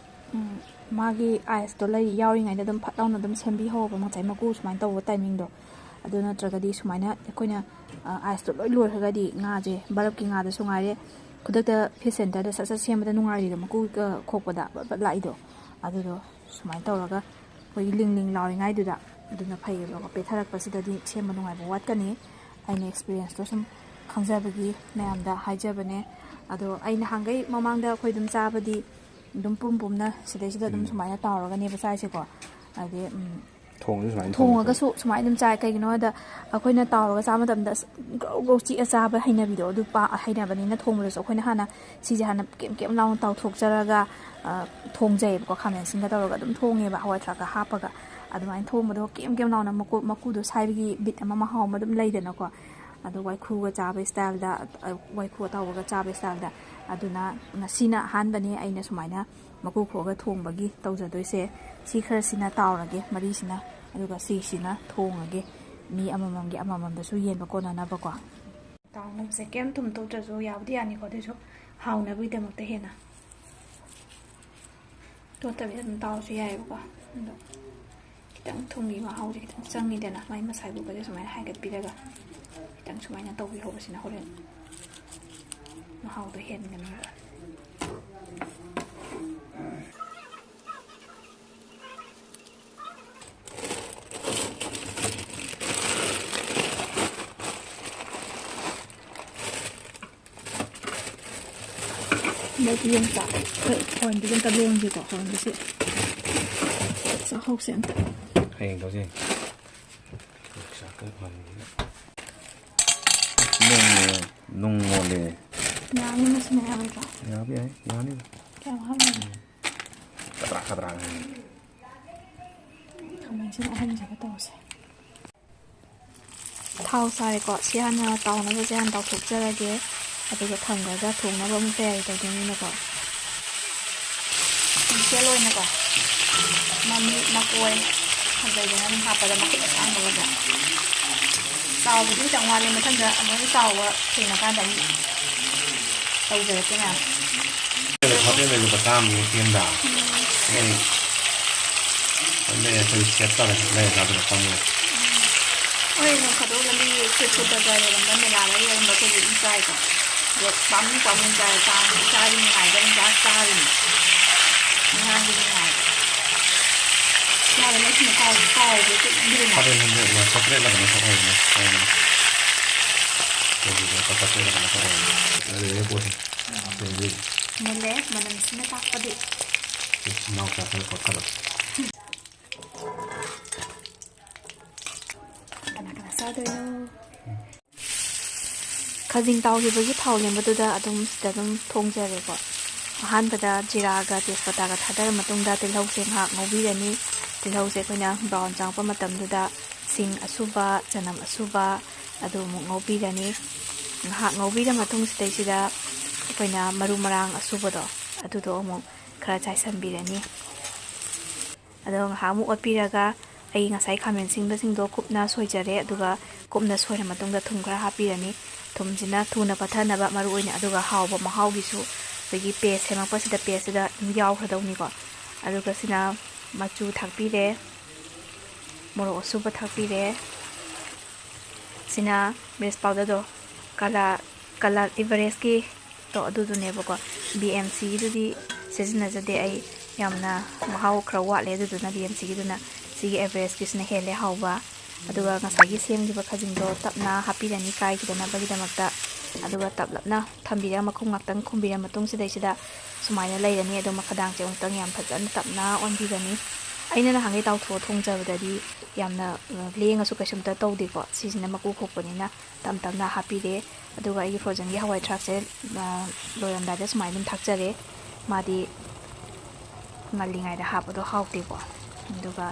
ꯎꯝ, ꯃꯥꯒꯤ ꯑꯥꯏꯁꯇꯣ ꯂꯩ ꯌꯥꯎꯔꯤꯉꯩꯗ ꯑꯗꯨꯝ ꯐꯠ ꯂꯥꯎꯅ ꯑꯗꯨꯝ ꯁꯦꯝꯕꯤꯍꯧꯕ ꯉꯁꯥꯏ ꯃꯀꯨ ꯁꯨꯃꯥꯏꯅ ꯇꯧꯕ ꯇꯥꯏꯃꯤꯡꯗꯣ꯫ ꯑꯗꯨ ꯅꯠꯇ꯭ꯔꯒꯗꯤ ꯁꯨꯃꯥꯏꯅ ꯑꯩꯈꯣꯏꯅ, ꯑ, ꯑꯥꯏꯁꯇꯣ ꯂꯣꯏ ꯂꯣꯏꯈ꯭ꯔꯒꯗꯤ ꯉꯥꯁꯦ, ꯕꯔꯞꯀꯤ ꯉꯥꯗꯁꯨ ꯉꯥꯏꯔꯦ, ꯈꯨꯗꯛꯇ ꯐꯤꯁ ꯁꯦꯟꯇꯔꯗ ꯁꯠ ꯁꯠ ꯁꯦꯝꯕꯗ ꯅꯨꯡꯉꯥꯏꯔꯤꯗꯣ, ꯃꯀꯨꯒ ꯈꯣꯛꯄꯗ ꯕꯠ ꯕꯠ ꯂꯥꯛꯏꯗꯣ꯫ ꯑꯗꯨꯗꯣ ꯁꯨꯃꯥꯏꯅ ꯇꯧꯔꯒ ꯑꯩꯈꯣꯏꯒꯤ ꯂꯤꯡ ꯂꯤꯡ ꯂꯥꯎꯔꯤꯉꯩꯗꯨꯗ ꯑꯗꯨꯅ ꯐꯩꯌꯦꯕꯀꯣ꯫ ꯄꯦꯠꯊꯔꯛꯄꯁꯤꯗꯗꯤ ꯁꯦꯝꯕ ꯅꯨꯡꯉꯥꯏꯕ ꯋꯥꯠꯀꯅꯤ꯫ ꯑꯩꯅ ꯑꯦꯛꯁꯄꯤꯔꯤꯌꯦꯟꯁꯇꯣ ꯁꯨꯝ ꯈꯪꯖꯕꯒꯤ ꯃꯌꯥꯝꯗ ꯍꯥꯏꯖꯕꯅꯦ꯫ ꯑꯗꯣ ꯑꯩ ꯅꯍꯥꯟꯈꯩ ꯃꯃꯥꯡꯗ ꯑꯩꯈꯣꯏ ꯑꯗꯨꯝ ꯆꯥꯕꯗꯤ ꯑꯗꯨꯝ ꯄꯨꯝ ꯄꯨꯝꯅ ꯁꯤꯗꯩꯁꯤꯗ ꯑꯗꯨꯝ ꯎꯝ꯫ ꯁꯨꯃꯥꯏꯅ ꯇꯥꯎꯔꯒꯅꯦꯕ ꯆꯥꯏꯁꯦꯀꯣ꯫ ꯍꯥꯏꯗꯤ, ꯎꯝ, ꯊꯣꯡꯉꯁꯨ ꯁꯨꯃꯥꯏꯅ ꯊꯣꯡꯉꯁꯨ꯫ ꯊꯣꯡꯉꯒꯁꯨ ꯁꯨꯃꯥꯏꯅ ꯑꯗꯨꯝ ꯆꯥꯏ꯫ ꯀꯩꯒꯤꯅꯣ ꯍꯥꯏꯗ, ꯑꯩꯈꯣꯏꯅ ꯇꯥꯎꯔꯒ ꯆꯥꯕ ꯃꯇꯝꯗ ꯑꯁ ꯒ꯭ꯔꯧ ꯒ꯭ꯔꯧ ꯆꯤꯛꯑ ꯆꯥꯕ ꯍꯩꯅꯕꯤꯗꯣ, ꯑꯗꯨ ꯄꯥ-, ꯍꯩꯅꯕꯅꯤꯅ ꯊꯣꯡꯕꯗꯁꯨ ꯑꯩꯈꯣꯏꯅ ꯍꯥꯟꯅ ꯁꯤꯁꯦ ꯍꯥꯟꯅ ꯀꯦꯝ ꯀꯦꯝ ꯂꯥꯎꯅ ꯇꯥꯎꯊꯣꯛꯆꯔꯒ, ꯑ, ꯊꯣꯡꯖꯩꯌꯦꯕꯀꯣ, ꯈꯥꯃꯦꯟ ꯑꯁꯤꯟꯒ ꯇꯧꯔꯒ ꯑꯗꯨꯝ ꯊꯣꯡꯉꯦꯕ, ꯍꯋꯥꯏ ꯊ꯭ꯔꯥꯛꯀ ꯍꯥꯞꯄꯒ꯫ ꯑꯗꯨꯃꯥꯏꯅ ꯊꯣꯡꯕꯗꯣ ꯀꯦꯝ ꯀꯦꯝ ꯂꯥꯎꯅ ꯃꯀꯨ-, ꯃꯀꯨꯗꯣ ꯁꯥꯏꯕꯒꯤ ꯕꯤꯠ ꯑꯃ, ꯃꯍꯥꯎ ꯑꯃ ꯑꯗꯨꯝ ꯂꯩꯗꯅꯀꯣ꯫ ꯑꯗꯣ ꯋꯥꯏꯈꯨꯒ ꯆꯥꯕ ꯏꯁꯇꯥꯏꯜꯗ, ꯑ, ꯋꯥꯏꯈꯨ ꯑꯇꯥꯎꯕꯒ ꯆꯥꯕ ꯏꯁꯇꯥꯏꯜꯗ꯫ ꯑꯗꯨꯅ ꯉꯁꯤꯅ ꯑꯍꯥꯟꯕꯅꯤ ꯑꯩꯅ ꯁꯨꯃꯥꯏꯅ ꯃꯀꯨ ꯈꯣꯛꯑꯒ ꯊꯣꯡꯕꯒꯤ ꯇꯧꯖꯗꯣꯏꯁꯦ꯫ ꯁꯤ ꯈꯔꯁꯤꯅ ꯇꯥꯎꯔꯒꯦ, ꯃꯔꯤꯁꯤꯅ, ꯑꯗꯨꯒ ꯁꯤꯁꯤꯅ ꯊꯣꯡꯉꯒꯦ꯫ ꯃꯤ ꯑꯃꯃꯝꯒꯤ ꯑꯃꯃꯝꯗꯁꯨ ꯌꯦꯟꯕ ꯀꯣꯟꯅꯅꯕꯀꯣ꯫ ꯇꯥꯎꯅꯕꯁꯦ ꯀꯩꯝ ꯊꯨꯝ ꯇꯣꯠꯇ꯭ꯔꯁꯨ ꯌꯥꯕꯨꯗꯤ ꯌꯥꯅꯤꯀꯣ, ꯑꯗꯨꯏꯁꯨ ꯍꯥꯎꯅꯕꯒꯤꯗꯃꯛꯇ ꯍꯦꯟꯅ ꯇꯣꯠꯇꯕꯤꯗ ꯑꯗꯨꯝ ꯇꯥꯎꯔꯁꯨ ꯌꯥꯏꯑꯕꯀꯣ꯫ ꯑꯗꯣ ꯈꯤꯇꯪ ꯊꯨꯝꯒꯤ ꯃꯍꯥꯎꯁꯦ ꯈꯤꯇꯪ ꯆꯪꯉꯤꯗꯅ, ꯃꯥꯏ ꯃꯁꯥꯏ ꯒꯨꯝꯕꯁꯦ ꯁꯨꯃꯥꯏꯅ ꯍꯥꯏꯒꯠꯄꯤꯔꯒ ꯈꯤꯇꯪ ꯁꯨꯃꯥꯏꯅ ꯇꯧꯕꯤꯍꯧꯕꯁꯤꯅ ꯍꯣꯔꯦꯟ ꯃꯍꯥꯎꯗꯣ ꯍꯦꯟꯒꯅꯦꯕ꯫ ꯍꯟꯗꯛꯇꯤ ꯌꯣꯡꯆꯥꯛ ꯈꯔ ꯍꯣꯟꯕꯁꯦ ꯑꯝꯇ ꯂꯣꯡꯁꯦꯀꯣ, ꯍꯣꯟꯕꯁꯦ ꯆꯥꯍꯧꯁꯦ ꯑꯝꯇ꯫ ꯍꯌꯦꯡ ꯇꯧꯁꯦ꯫ ꯌꯣꯡꯆꯥꯛ ꯈꯔ ꯍꯣꯟꯕꯁꯤꯗ꯫ ꯅꯨꯡ, ꯅꯨꯡ ꯃꯣꯠꯂꯦ꯫ ꯌꯥꯅꯤ, ꯃꯁꯤ ꯃꯌꯥꯝ ꯂꯩꯀꯣ꯫ ꯌꯥꯕ ꯌꯥꯏ, ꯌꯥꯅꯤ꯫ ꯀꯌꯥꯝ ꯍꯥꯞꯅꯤꯡꯉꯤ? ꯈꯗ꯭ꯔꯥꯛ ꯈꯗ꯭ꯔꯥꯛ ꯍꯥꯏꯅꯤ꯫ ꯈꯥꯃꯦꯟꯁꯤꯅ ꯑꯍꯨꯝꯁꯤꯒ ꯇꯧꯔꯁꯦ꯫ ꯊꯥꯎ ꯁꯥꯔꯦꯀꯣ꯫ ꯁꯤ ꯍꯥꯟꯅ ꯇꯥꯎꯅꯕꯁꯦ ꯍꯥꯟꯅ ꯇꯥꯎꯊꯣꯛꯆꯔꯒꯦ꯫ ꯑꯗꯨꯒ ꯊꯝꯈ꯭ꯔꯒ ꯊꯣꯡꯅꯕ ꯑꯃꯨꯛ ꯇꯌꯥꯔꯤ ꯇꯧꯗꯣꯏꯅꯤꯅꯀꯣ꯫ ꯄꯤꯁꯦꯜ ꯑꯣꯏꯅꯀꯣ꯫ ꯃꯃꯤꯠ, ꯃꯀꯣꯏ, ꯈꯪꯖꯩꯗꯅ ꯑꯗꯨꯝ ꯍꯥꯞꯄꯗ ꯃꯈꯨꯠ ꯑꯁꯥꯡꯕꯒꯁꯦ꯫ ꯆꯥꯎꯕꯗꯤ ꯈꯤꯇꯪ ꯋꯥꯠꯂꯦ꯫ ꯃꯊꯪꯗ ꯑꯃꯨꯛ ꯆꯥꯎꯕ ꯊꯦꯡꯅꯀꯥꯟꯗ ꯑꯃꯨꯛ ꯇꯧꯖꯔꯛꯀꯦ ꯃꯌꯥꯝ꯫ ꯍꯣꯇꯦꯜꯗ ꯂꯨꯄꯥ ꯆꯥꯝꯃꯒꯤ ꯁꯦꯝꯗ꯫ ꯎꯝ꯫ ꯑꯩ, ꯑꯗꯩ ꯑꯩꯈꯣꯏ ꯁꯦꯞ ꯇꯧꯔꯦ, ꯂꯩꯔ ꯆꯥꯗꯅ ꯐꯝꯃꯦ꯫ ꯍꯣꯏ, ꯅꯣꯡ ꯐꯥꯗꯣꯛ ꯂꯝꯕꯤ street food ꯕꯖꯥꯔ ꯌꯧꯔꯝꯕ, ꯃꯦꯂꯥꯗ ꯌꯧꯔꯝꯕ ꯑꯩꯈꯣꯏꯁꯨ ꯑꯗꯨꯝ ꯆꯥꯏꯀꯣ꯫ ꯄꯥꯝꯃꯨ ꯄꯥꯝꯃꯨ ꯆꯥꯏ ꯆꯥꯕ ꯏꯆꯥꯒꯤ ꯅꯨꯡꯉꯥꯏꯗꯧꯅ ꯆꯥ ꯆꯥꯔꯤꯅꯤ꯫ ꯑꯉꯥꯡꯒꯤ ꯅꯨꯡꯉꯥꯏꯕ꯫ ꯆꯥꯕ ꯂꯣꯏꯁꯤꯅ ꯀꯥꯎ ꯀꯥꯎꯕ ꯆꯠꯂꯤꯗꯅ꯫ ꯐꯔꯦ, ꯅꯪꯁꯨ ꯂꯨꯄꯥ ꯇꯔꯦꯠꯂ ꯀꯩꯅꯣ ꯈꯛ ꯑꯣꯏꯕꯅꯦ꯫ ꯑꯗꯨꯒ ꯂꯨꯄꯥ ꯇꯔꯦꯠꯂ ꯀꯩꯅꯣ ꯈꯛ ꯑꯣꯏꯕꯅꯦ꯫ ꯑꯗꯨꯗꯤ ꯑꯩ ꯄꯣꯠꯁꯦ꯫ ꯑꯗꯨꯗꯤ ꯃꯨꯜꯂꯦ꯫ ꯃꯅꯝꯁꯤꯅ ꯇꯥꯛꯄꯗꯤ꯫ ꯏꯆꯤꯟ ꯏꯅꯥꯎ ꯆꯥꯛ ꯈꯔ ꯀꯣꯠꯊꯔꯛꯑꯣ꯫ ꯀꯅꯥ ꯀꯅꯥ ꯆꯥꯗꯣꯏꯅꯣ? ꯈꯥꯖꯤꯡ ꯇꯥꯎꯈꯤꯕꯒꯤ ꯊꯥꯎ ꯂꯦꯝꯕꯗꯨꯗ ꯑꯗꯨꯝ ꯁꯤꯗ ꯑꯗꯨꯝ ꯊꯣꯡꯖꯔꯦꯀꯣ꯫ ꯑꯍꯥꯟꯕꯗ ꯖꯤꯔꯥꯒ ꯇꯦꯖꯄꯇꯥꯒ ꯊꯥꯗꯔ ꯃꯇꯨꯡꯗ ꯇꯤꯜꯍꯧꯁꯦ ꯉꯥꯏꯍꯥꯛ ꯉꯧꯕꯤꯔꯅꯤ꯫ ꯇꯤꯜꯍꯧꯁꯦ ꯑꯩꯈꯣꯏꯅ ꯕ꯭ꯔꯥꯎꯟ ꯆꯪꯉꯛꯄ ꯃꯇꯝꯗꯨꯗ ꯁꯤꯡ ꯑꯁꯨꯕ, ꯆꯅꯝ ꯑꯁꯨꯕ ꯑꯗꯨ ꯑꯃꯨꯛ ꯉꯧꯕꯤꯔꯅꯤ꯫ ꯉꯥꯏꯍꯥꯛ ꯉꯧꯕꯤꯔ ꯃꯇꯨꯡꯁꯤꯗꯩꯁꯤꯗ ꯑꯩꯈꯣꯏꯅ ꯃꯔꯨ ꯃꯔꯥꯡ ꯑꯁꯨꯕꯗꯣ ꯑꯗꯨꯗꯣ ꯑꯃꯨꯛ ꯈꯔ ꯆꯥꯏꯁꯤꯟꯕꯤꯔꯅꯤ꯫ ꯑꯗꯣ ꯉꯥꯏꯍꯥꯛ ꯑꯃꯨꯛ ꯑꯣꯠꯄꯤꯔꯒ ꯑꯩ ꯉꯁꯥꯏ ꯈꯥꯃꯦꯟ ꯑꯁꯤꯟꯕꯁꯤꯡꯗꯣ ꯀꯨꯞꯅ ꯁꯣꯏꯖꯔꯦ꯫ ꯑꯗꯨꯒ ꯀꯨꯞꯅ ꯁꯣꯏꯔ ꯃꯇꯨꯡꯗ ꯊꯨꯝ ꯈꯔ ꯍꯥꯞꯄꯤꯔꯅꯤ꯫ ꯊꯨꯝꯁꯤꯅ ꯊꯨꯅ ꯄꯠꯊꯅꯕ ꯃꯔꯨ ꯑꯣꯏꯅ, ꯑꯗꯨꯒ ꯍꯥꯎꯕ ꯃꯍꯥꯎꯒꯤꯁꯨ ꯑꯩꯈꯣꯏꯒꯤ ꯄꯦꯁ ꯁꯦꯝꯃꯛꯄꯁꯤꯗ ꯄꯦꯁꯁꯤꯗ ꯑꯗꯨꯝ ꯌꯥꯎꯈ꯭ꯔꯗꯧꯅꯤꯀꯣ꯫ ꯑꯗꯨꯒ ꯁꯤꯅ ꯃꯆꯨ ꯊꯥꯛꯄꯤꯔꯦ, ꯃꯣꯔꯣꯛ ꯑꯁꯨꯕ ꯊꯥꯛꯄꯤꯔꯦ꯫ ꯁꯤꯅ ꯃꯤꯔꯆ ꯄꯥꯎꯗꯔꯗꯣ, ꯀꯂꯥ ꯀꯂꯥ ꯑꯦꯚꯔꯦꯁꯀꯤ ꯇꯣ ꯑꯗꯨꯗꯨꯅꯦꯕꯀꯣ꯫ ꯕꯤ ꯑꯦꯝ ꯁꯤꯒꯤꯗꯨꯗꯤ ꯁꯤꯖꯤꯟꯅꯖꯗꯦ ꯑꯩ, ꯌꯥꯝꯅ ꯃꯍꯥꯎ ꯈꯔ ꯋꯥꯠꯂꯦ꯫ ꯑꯗꯨꯗꯨꯅ ꯕꯤ ꯑꯦꯝ ꯁꯤꯒꯤꯗꯨꯅ, ꯁꯤꯒꯤ ꯑꯦꯚꯔꯦꯁꯀꯤꯁꯤꯅ ꯍꯦꯜꯂꯦ ꯍꯥꯎꯕ꯫ ꯑꯗꯨꯒ ꯉꯁꯥꯏꯒꯤ ꯁꯦꯝꯈꯤꯕ ꯈꯥꯖꯤꯡꯗꯣ ꯇꯞꯅ ꯍꯥꯞꯄꯤꯔꯅꯤ ꯀꯥꯏꯈꯤꯗꯅꯕꯒꯤꯗꯃꯛꯇ꯫ ꯑꯗꯨꯒ ꯇꯞꯂꯞꯅ ꯊꯝꯕꯤꯔ, ꯃꯈꯨꯝ ꯉꯥꯛꯇꯪ ꯈꯨꯝꯕꯤꯔ ꯃꯇꯨꯡꯁꯤꯗꯩꯁꯤꯗ ꯁꯨꯃꯥꯏꯅ ꯂꯩꯔꯅꯤ꯫ ꯑꯗꯣ ꯃꯈꯥꯗꯥꯡꯁꯦ ꯑꯃꯨꯛꯇꯪ ꯌꯥꯝ ꯐꯖꯅ ꯇꯞꯅ ꯑꯣꯟꯕꯤꯒꯅꯤ꯫ ꯑꯩꯅ ꯅꯍꯥꯟꯈꯩ ꯇꯥꯎꯊꯣꯛꯑ ꯊꯣꯡꯖꯕꯗꯗꯤ ꯌꯥꯝꯅ, ꯑ, ꯂꯦꯡꯉꯁꯨ ꯀꯩꯁꯨꯝꯇ ꯇꯧꯗꯦꯀꯣ꯫ ꯁꯤꯁꯤꯅ ꯃꯀꯨ ꯈꯣꯛꯄꯅꯤꯅ ꯇꯞ ꯇꯞꯅ ꯍꯥꯞꯄꯤꯔꯦ꯫ ꯑꯗꯨꯒ ꯑꯩꯒꯤ ꯐ꯭ꯔꯣꯖꯟꯒꯤ ꯍꯋꯥꯏ ꯊ꯭ꯔꯥꯛꯁꯦ, ꯑ, ꯂꯣꯏꯔꯝꯗꯥꯏꯗ ꯁꯨꯃꯥꯏꯅ ꯑꯗꯨꯝ ꯊꯥꯛꯆꯔꯦ꯫ ꯃꯥꯗꯤ ꯉꯜꯂꯤꯉꯩꯗ ꯍꯥꯞꯄꯗꯣ ꯍꯥꯎꯇꯦꯀꯣ꯫ ꯑꯗꯨꯒ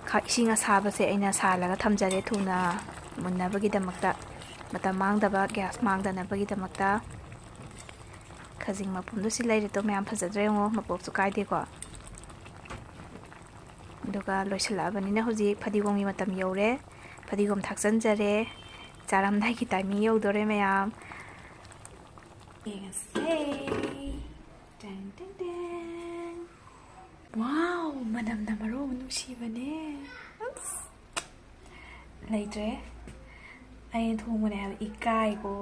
ꯈ-, ꯏꯁꯤꯡ ꯑꯁꯥꯕꯁꯦ ꯑꯩꯅ ꯁꯥꯍꯜꯂꯒ ꯊꯝꯖꯔꯦ ꯊꯨꯅ ꯃꯨꯟꯅꯕꯒꯤꯗꯃꯛꯇ, ꯃꯇꯝ ꯃꯥꯡꯗꯕ, ꯒ꯭ꯌꯥꯁ ꯃꯥꯡꯗꯅꯕꯒꯤꯗꯃꯛꯇ꯫ ꯈꯖꯤꯡ ꯃꯄꯨꯝꯗꯣ ꯁꯤ ꯂꯩꯔꯦ꯫ ꯇꯣ ꯃꯌꯥꯝ, ꯐꯖꯗ꯭ꯔꯥ ꯌꯦꯡꯉꯣ, ꯃꯄꯣꯛꯁꯨ ꯀꯥꯏꯗꯦꯀꯣ꯫ ꯑꯗꯨꯒ ꯂꯣꯏꯁꯤꯜꯂꯛꯑꯕꯅꯤꯅ ꯍꯧꯖꯤꯛ ꯐꯗꯤꯒꯣꯝꯒꯤ ꯃꯇꯝ ꯌꯧꯔꯦ꯫ ꯐꯗꯤꯒꯣꯝ ꯊꯥꯛꯆꯟꯖꯔꯦ꯫ ꯆꯥꯔꯝꯗꯥꯏꯒꯤ ꯇꯥꯏꯃꯤꯡ ꯌꯧꯗꯣꯔꯦ ꯃꯌꯥꯝ꯫ ꯌꯦꯡꯉꯁꯦ꯫ ꯇꯦꯡ, ꯇꯦꯡ, ꯇꯦꯡ꯫ ꯋꯥꯎ, ꯃꯅꯝꯅ ꯃꯔꯣꯟ ꯑꯃ ꯅꯨꯡꯁꯤꯕꯅꯦ꯫ ꯑꯁ꯫ ꯂꯩꯇ꯭ꯔꯦ꯫ ꯑꯩꯅ ꯊꯣꯡꯕꯅꯦ ꯍꯥꯏꯕ ꯏꯀꯥꯏꯀꯣ꯫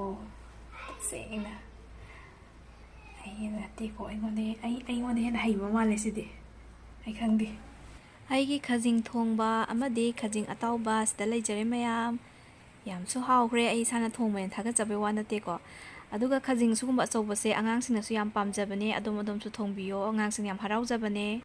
ꯁꯦꯡꯅ꯫ ꯑꯩ ꯅꯠꯇꯦꯀꯣ, ꯑꯩꯉꯣꯟꯗ ꯍꯦ-, ꯑꯩ, ꯑꯩꯉꯣꯟꯗ ꯍꯦꯟꯅ ꯍꯩꯕ ꯃꯥꯜꯂꯦ ꯁꯤꯗꯤ꯫ ꯑꯩ ꯈꯪꯗꯦ꯫ ꯑꯩꯒꯤ ꯈꯖꯤꯡ ꯊꯣꯡꯕ ꯑꯃꯗꯤ ꯈꯖꯤꯡ ꯑꯇꯥꯎꯕ ꯁꯤꯗ ꯂꯩꯖꯔꯦ ꯃꯌꯥꯝ꯫ ꯌꯥꯝꯁꯨ ꯍꯥꯎꯈ꯭ꯔꯦ꯫ ꯑꯩ ꯏꯁꯥꯅ ꯊꯣꯡꯕꯅꯦꯅ ꯊꯥꯒꯠꯆꯕꯩ ꯋꯥ ꯅꯠꯇꯦꯀꯣ꯫ ꯑꯗꯨꯒ ꯈꯖꯤꯡ ꯁꯤꯒꯨꯝꯕ ꯑꯆꯧꯕꯁꯦ ꯑꯉꯥꯡꯁꯤꯡꯅꯁꯨ ꯌꯥꯝ ꯄꯥꯝꯖꯕꯅꯦ꯫ ꯑꯗꯣꯝ ꯑꯗꯣꯝꯁꯨ ꯊꯣꯡꯕꯤꯌꯣ, ꯑꯉꯥꯡꯁꯤꯡ ꯌꯥꯝ ꯍꯔꯥꯎꯖꯕꯅꯦ꯫